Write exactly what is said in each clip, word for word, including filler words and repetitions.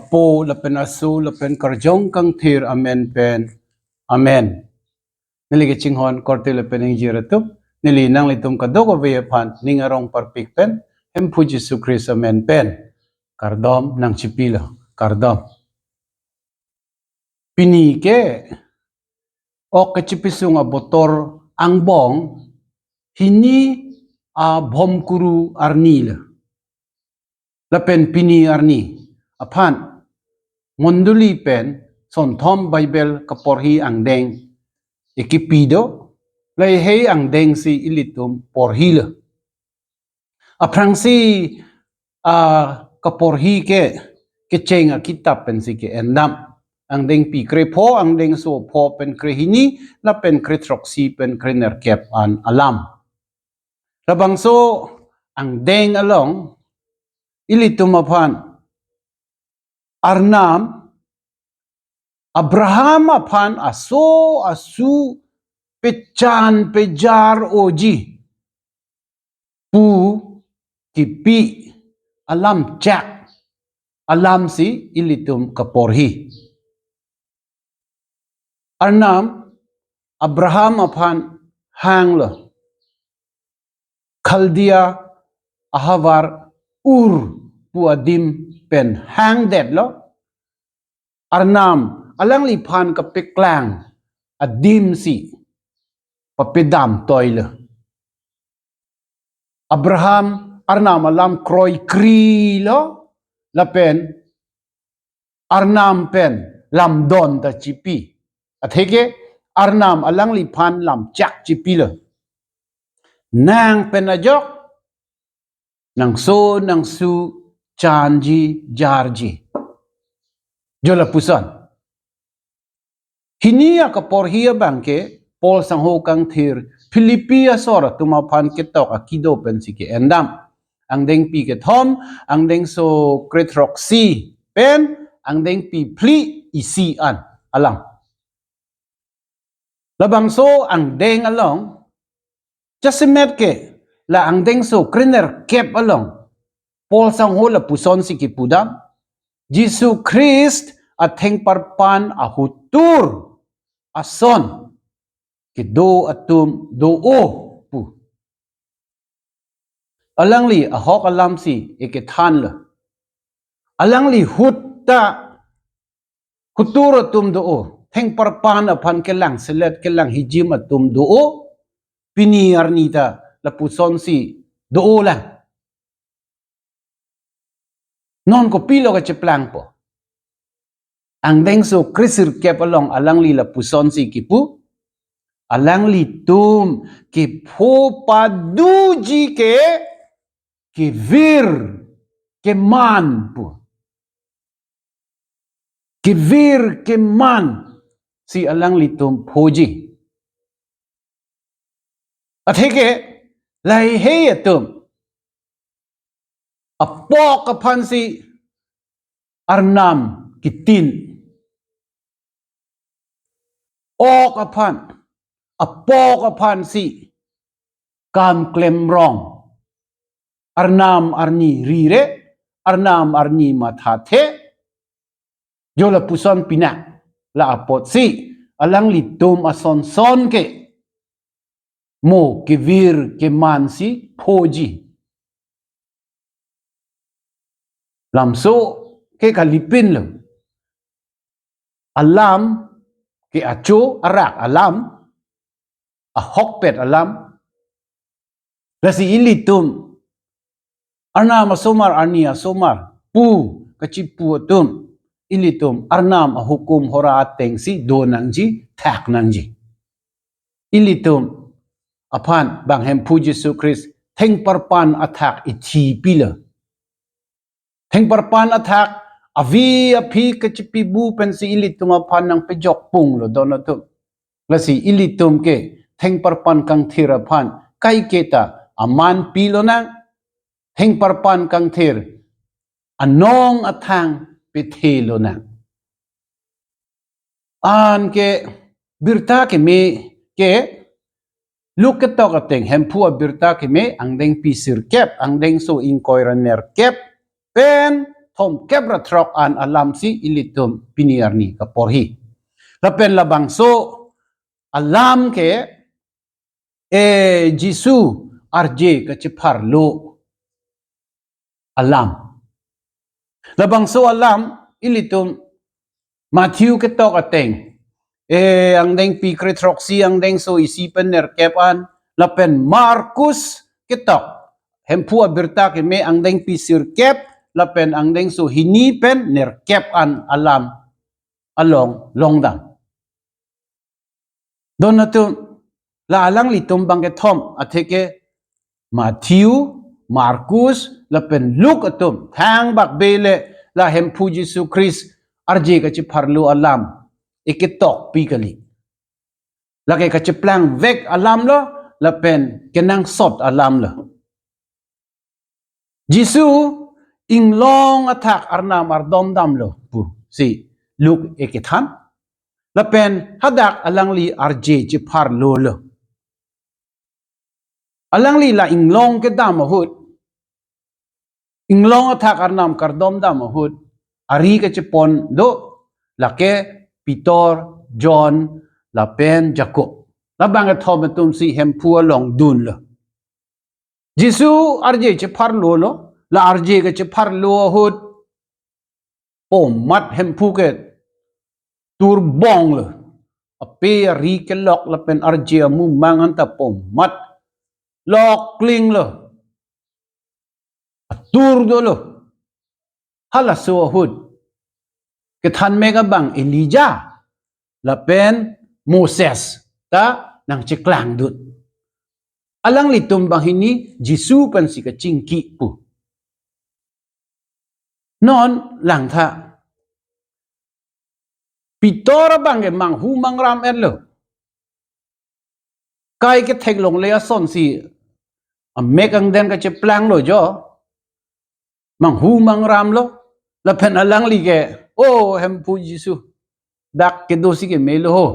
Po lapen Aso lapen Karjong Kangthir amen pen. Amen. Neli kachinghon korte lapen ingjir atum, neli nanglitum kadokave aphan ning arong parpik pen, Hemphu Jisu Khristo amen pen kardom nangchipilo, kardom. Pini ke ok kachipisung abotor angbong hini abhomkuru arni le. Lapen pini arni aphan mondoli pen sonthom Bible kaporhi angdeng ekipi do, lahei angdengsi ilitum porhilo. Aphrangsi, ah, kaporhi ke kecheng akitap pensi ke-endam. Angdengpi krepho, angdengso pho pen krehini, lapen krethroksi pen krenerkep an alam. Labangso angdeng along ilitum aphan Arnam Abraham aphan aso asu pechan pejar oji pu kipi alam chak alamsi ilitum kaporhi. Arnam Abraham aphan hanglo, Khaldia ahavar Ur pu adim pen hangdetlo. Arnam alangliphan kapeklang adimsi papedam toilo. Abraham Arnam alam kroikrilo, lapen Arnam pen lamdon ta chipi. Atheke Arnam alangliphan lam chak chipilo. Nang pen ajok nangso nangsu chanji jarji. Jo lapuson. Hini akaporhi abang ke Paul sangho kangthir Philippi asor atum aphan ketok akido pensi ke-endam. Angdengpi kethom, angdengso krethroksi pen angdengpi phli isi an alam. Labangso angdeng along, jasemet ke la angdengso krenerkep along Paul sangho lapusonsi kipudam, Jisu Khristo athengparpan ahutur ason kedo atum do-o pu. Alangli ahok alamsi ekethanlo. Alangli ahut ta hutur atum do-o, thengparpan aphan kelangselet kelanghijim atum do-o, pini arni ta lapusonsi do-o lang. Non kopilo kacheplangpo? Angdengso kresirkep along alangli lapusonsi kipu, alanglitum kepho paduji ke kevir keman pu. Kevir kemansi alanglitum phoji. Atheke lahei atum apok aphansi Arnam kitin. Ok aphan, apok aphansi kam klemrong. Arnam arni rire, Arnam arni mathathe. Jo lapuson pinak, la apotsi alanglitum asonson ke mo kevir kemansi phoji. Lamso ke kalipinlo. Alam ke acho arak alam, ahokpet alam. Lasi ilitum Arnam asomar, arni asomar pu kachipu atum, ilitum Arnam ahukum hora atengsi do nangji, thak nangji. Ilitum aphan bang Hemphu Jisu Khristo thengparpan athak ithi pilo. Thengparpan athak avi aphi kachipibu pensi ilitum aphan nangpejokpunglo don atum. Lasi ilitum ke thengparpan kangthir aphan kaiketa aman pilonang, thengparpan kangthir anong athang pithe lonang. Anke birta keme ke Luk ketok ateng, Hemphu abirta keme angdengpi sirkep, angdengso ingkoi ra nerkep pen thomkep ra throk an alam si ilitum pini arni kaporhi. Lapen labangso alam ke, eh, Jisu arje kachepharlo alam. Labangso alam ilitum Matthew ketok ateng, eh, angdengpi kre throksi angdengso isi pen nerkep an, lapen Markus ketok, Hemphu Abirta keme angdengpi sirkep, lapen angdengso hini pen nerkep an alam along longdam. Don atum, la alanglitum bang kethom atheke Matthew, Markus, lapen Luke atum thangbak bele la Hemphu Jisu Christ arje kachepharlo alam eketokpi kali. Lake kacheplangvek alam lo, lapen kenangsot alam lo. Jisu inglong athak arnam ardomdamlo pusi Luke ekethan. Lapen hadak alangli arje chepharlolo. Alangli la inglong kedam ahut, inglong athak arnam kardomdam ahut, ari kachepon do, lake Peter, John, lapen Jacob. Labang kethom atum si Hemphu along dunlo. Jisu arje chepharlolo, la arje kachepharlo ahut, pomat Hemphu ke turbonglo. Ape ari kelok lapen arje amumang anta pomat lokling lo. Atur dolo. Halaso ahut kethan mek abang Elijah lapen Moses ta nangcheklangdun. Alanglitum banghini Jisu pensi kachingki pu. Non langtha. Peter abang ke manghu mangram etlo. Kai ketheklongle asonsi amek angden kacheplanglo jo. Manghu mangramlo. Lapen alangli ke, "O Hemphu Jisu, dak kedosi kemelo ho.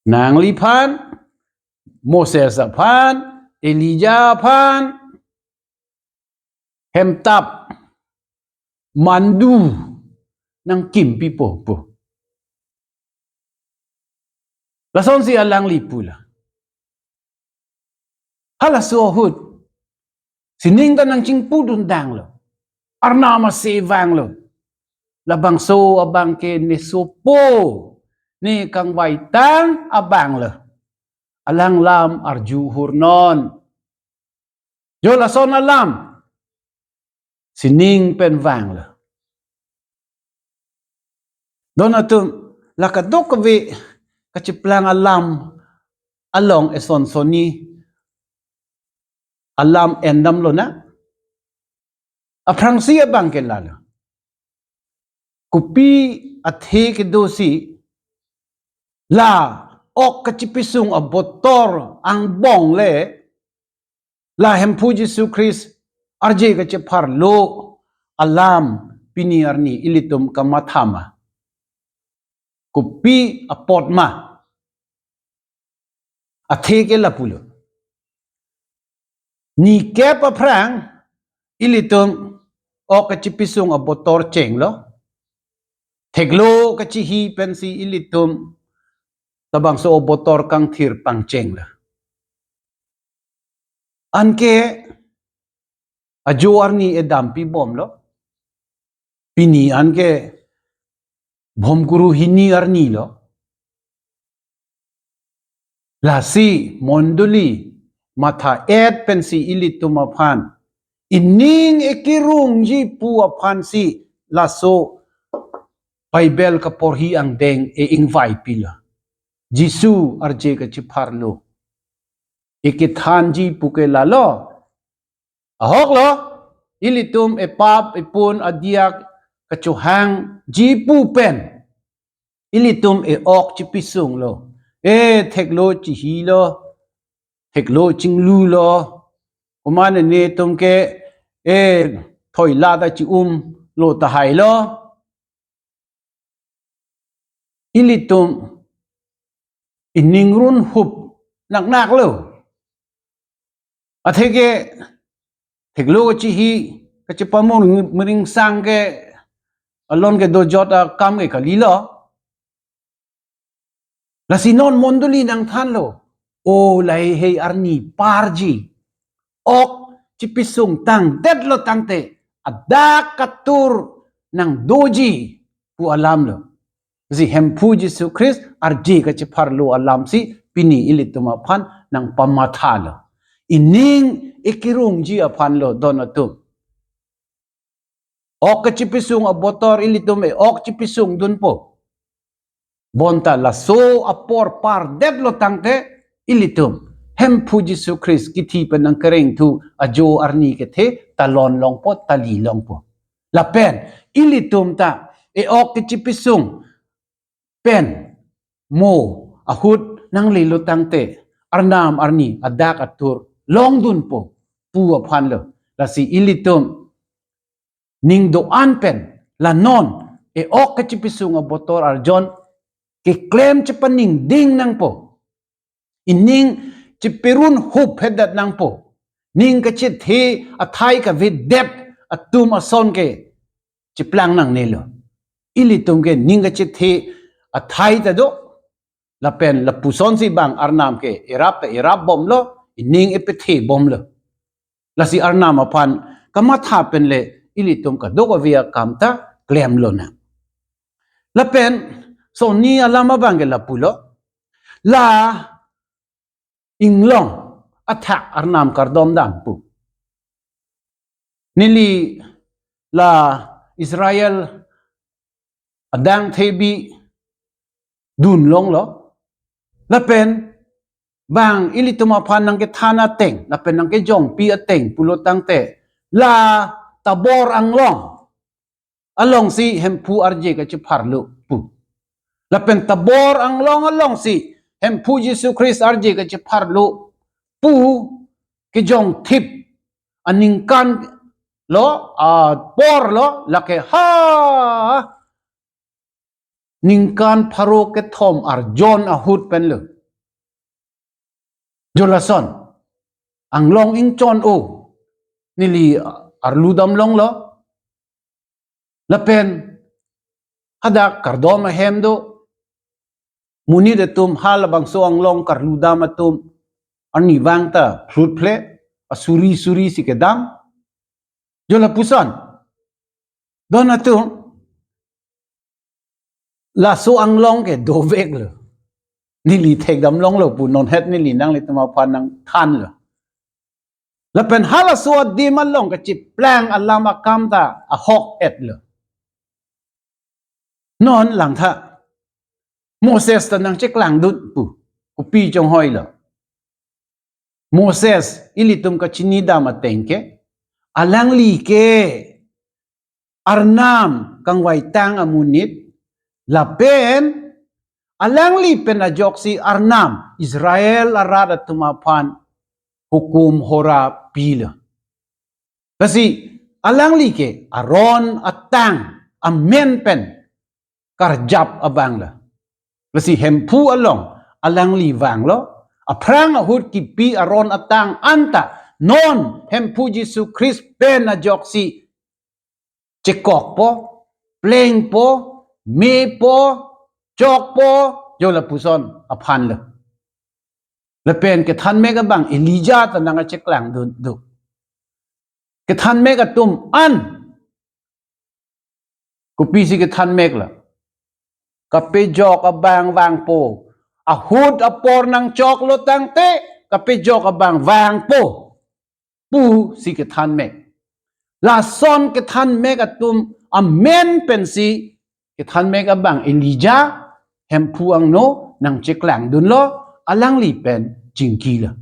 Nangliphan, Moses aphan, Elijah aphan, hemtap mandu nangkimpipo," pu. Lasonsi alangli pulo. Halaso ahut sining ta nangchingpudundanglo. Arnam ase vanglo. Labangso abang ke ne sopo, ne kangvaitang abanglo. Alang lam arju hurnon. Jo lason alam sining pen vanglo. Don atum, la kadokave kacheplang alam along eson sonni alam endamlonang. Aphrangsi abang ke lalo. Kopi athe kedosi la ok kachipesung abotor angbong le la Hemphu Jisu Christ arje kachepharlo alam pini arni ilitum kamatha ma? Kopi apot ma? Athe ke lapulo. Nikep aphrang ilitum ok kachipesung abotor chenglo. Theklo kachihi pensi ilitum labangso abotor kangthir pangchenglo. Anke ajo arni edampibomlo. Pini anke bhomkuru hini arnilo. Lasi mondoli matha-et pensi ilitum aphan ining ekerungji pu aphansi laso Bible kaporhi angdeng e-ingvaipilo. Jisu arje kachepharlo. Ekethanji pu ke lalo. Ahoklo, ilitum epap epun adiyak kachohangji pu pen ilitum e-ok chipesunglo. E theklo chihilo, theklo chinglulo. Komat netum ke e thoilat ta chi-umlo tahailo. Ilitum iningrun hup naknaklo. Atheke theklo kachihi, chepamur mering sang ke alon kedojot akam ke kalilo. Lasi non mondoli nangthanlo, o lahei arni parji, ok chipesung tangdetlo tangte adak atur nangdoji pu alamlo. Si Hemphu Jisu Khrist arje kachepharlo alamsi pini ilitum aphan nangpamathalo. Ining ekerungji aphanlo don atum. Ok kachipesung abotor ilitum e-ok chipesung dunpo. Bonta laso apor pardetlo tangte ilitum Hemphu Jisu Khrist kithi pen nangkerengthu ajo arni kethe ta lon longpo, ta li longpo. Lapen ilitum ta e-ok kachipesung pen mo ahut nanglelo tangte arnam arni adak atur longdunpo pu aphanlo. Lasi ilitum ning do-an pen la non e-ok kachipesung abotor arjon keklem chepaningding nangpo. Ining cheperun hup hedat nangpo. Ning kachethe athai kavedet atum ason ke cheplang nangnelo. Ilitum ke ning kachethe athai ta do. Lapen lapusonsi bang arnam ke erap ta erap bomlo, ining epethe bomlo. Lasi arnam aphan kamatha penle ilitum kadokave akam ta klemlonang. Lapen sonni alam abang ke lapulo. La inglong athak arnam kardomdam pu. Neli la Israel adang thebi dunlonglo. Lapen bang ilitum aphan nangkethan ateng, lapen nangkejongpi ateng pulo tangte, la Tabor anglong alongsi Hemphu arje kachepharlo pu. Lapen Tabor anglong alongsi Hemphu Jisu Khrist arje kachepharlo pu kejongthip aningkan lo, apor lo, lake ha ningkan pharo kethom arjon ahut penlo. Jo lason anglong ingchon-o neli arludam longlo. Lapen hadak kardom ahem do. Monit atum halabangso anglong karludam atum arnivang ta phlutphle, asuri suri si kedam. Jo lapuson don atum laso anglong ke doveklo. Neli thekdam longlo pu nonhet neli nanglitum aphan nangthanlo. Lapen halaso adim along kacheplang alam akam ta ahok-etlo. Non langtha Moses ta nangcheklangdun pu, kopi chonghoilo. Moses ilitum kachinidam ateng ke, alangli ke arnam kangvaitang amonit, lapen alangli pen ajoksi arnam Israel arat atum aphan hukum hora pilo. Lasi alangli ke Aron atang amen pen karjap abanglo. Lasi Hemphu along alangli vanglo, aphrang ahut kipi Aron atang anta non Hemphu Jisu Khrist pen ajoksi chekokpo, plengpo, mepo, chokpo, jo lapuson aphanlo. Lapen kethanmek abang Elijah ta nangcheklangdun do. Kethanmek atum an kopisi kethanmeklo. Kapejok abang vangpo. Ahut apor nangchoklo tangte kapejok abang vangpo pusi kethanmek. Lason kethanmek atum amen pensi kethanmek abang Elijah Hemphu angno nangcheklangdunlo, alangli pen chingkilo.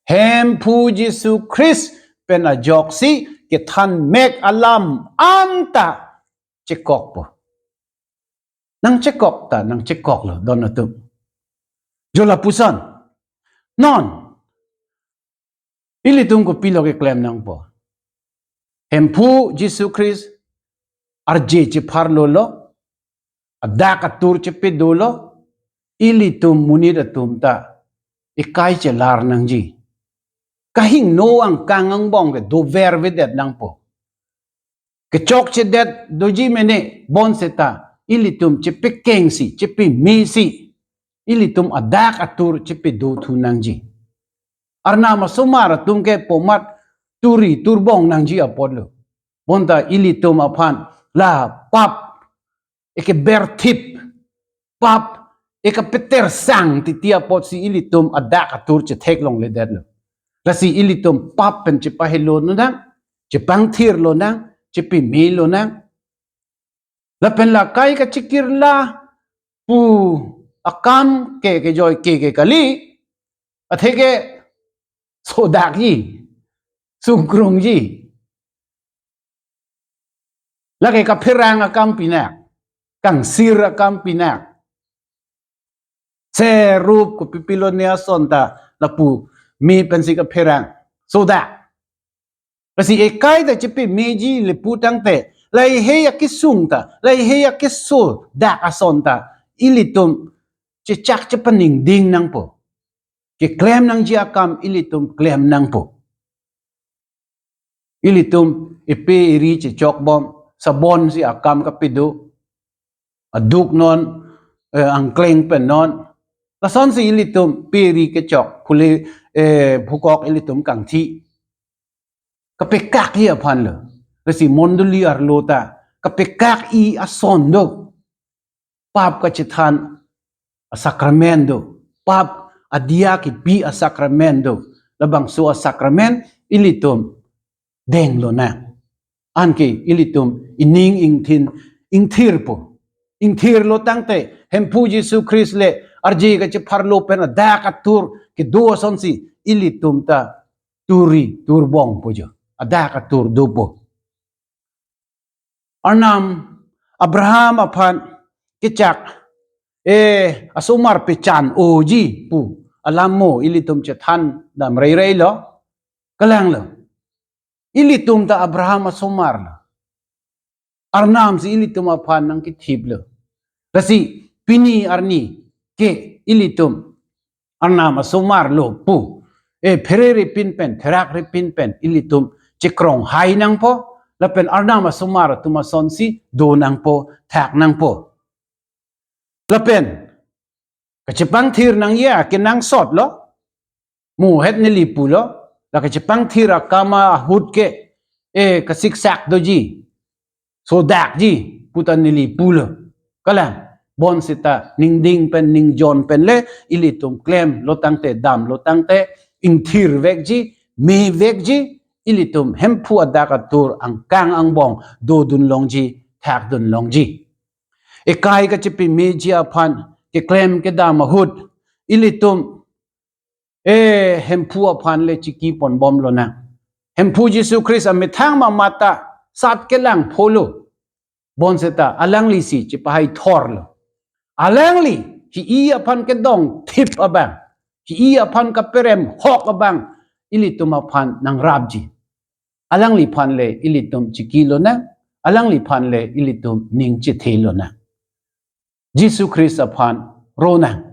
Hemphu Jisu Khrist pen ajoksi kethanmek alam anta chekokpo. Nangchekok ta nangchekoklo don atum. Jo lapuson. Non ilitum kopilo keklem nangpo? Hemphu Jisu Khrist arje chepharlolo, adak atur chepedolo, ilitum monit atum ta ekai chelar nangji. kahingno angkang angbong ke dover vedet nangpo. Kechokchedet doji mene, bonseta ilitum chepekengsi, chepemesi, ilitum adak atur chepedo thu nangji. Arnam asomar atum ke pomat turi turbong nangji apotlo. Bonta ilitum aphan la pap eke berthip, pap eke peter sang titi apotsi ilitum adak atur chetheklongledetlo. Lasi ilitum pap pen chepahelo nang, chepangthir lonang, chepeme lonang. Lapen la kai kachikirla pu akam ke kejoi ke ke kali, atheke sodakji, sungkrungji. Lake kapherang akam pinak, kangsir akam pinak. Serup kopi pilone ason ta lapu me pensi kapherang. Sodak. Lasi ekai ta chepemeji le pu tangte, lahei akesung ta, lahei akesodak ason ta, ilitum chechak chepaningding nangpo. Keklem nangji akam ilitum klem nangpo. Ilitum epe eri chechokbom, sabonsi akam kapedo, aduk non, eh, angkleng pen non. Lasonsi ilitum pe eri kechok, phule, eh, phukok ilitum kangthi. Kapekak-i aphanlo. Lasi mondoli arlo ta kapekak-i ason do. Pap kachethan asakramen do. Pap adia kipi asakramen do. Labangso asakramen ilitum deng lonang. Anke ilitum ining ingthin ingthirpo. Ingthirlo tangte Hemphu Jisu Christ le arje kachepharlo pen adak atur kedo asonsi ilitum ta turi turbongpo jo. Adak atur dopo. Arnam Abraham aphan kechak, eh, asomar pechan-oji pu alam mo ilitum chethan dam rairai lo, kalanglo. Ilitum ta Abraham asomar lo. Arnamsi ilitum aphan nangkethiplo. Lasi pini arni ke ilitum Arnam asomar lo pu, eh, phererepin pen, therak repin pen ilitum chekronghai nangpo, lapen Arnam asomar atum asonsi do nangpo, thak nangpo. Lapen kachepangthir nangji akenangsot lo, muhet neli pulo, la kachepangthir akam ahut ke, eh, kasiksak doji, sodakji puta neli pulo. Kalang, bonseta ningding pen ningjon pen le ilitum klemlo tangte, damlo tangte, ingthirvekji, mevekji, ilitum Hemphu adak atur angkang angbong dodun longji, thakdun longji. Ekai kachepemeji aphan keklem kedam ahut, ilitum, eh, Hemphu aphan le chiki ponbom lonang. Hemphu Jisu Christ amethang mamat ta sat kelang pholo. Bonseta alanglisi chepahai thorlo. Alangli hi-i aphan kedongthip abang, hi-i aphan kaperem hok abang ilitum aphan nangrapji. Alangliphan le ilitum chiki lonang, alangliphan le ilitum ning chethe lonang. Jisu Christ aphan ronang.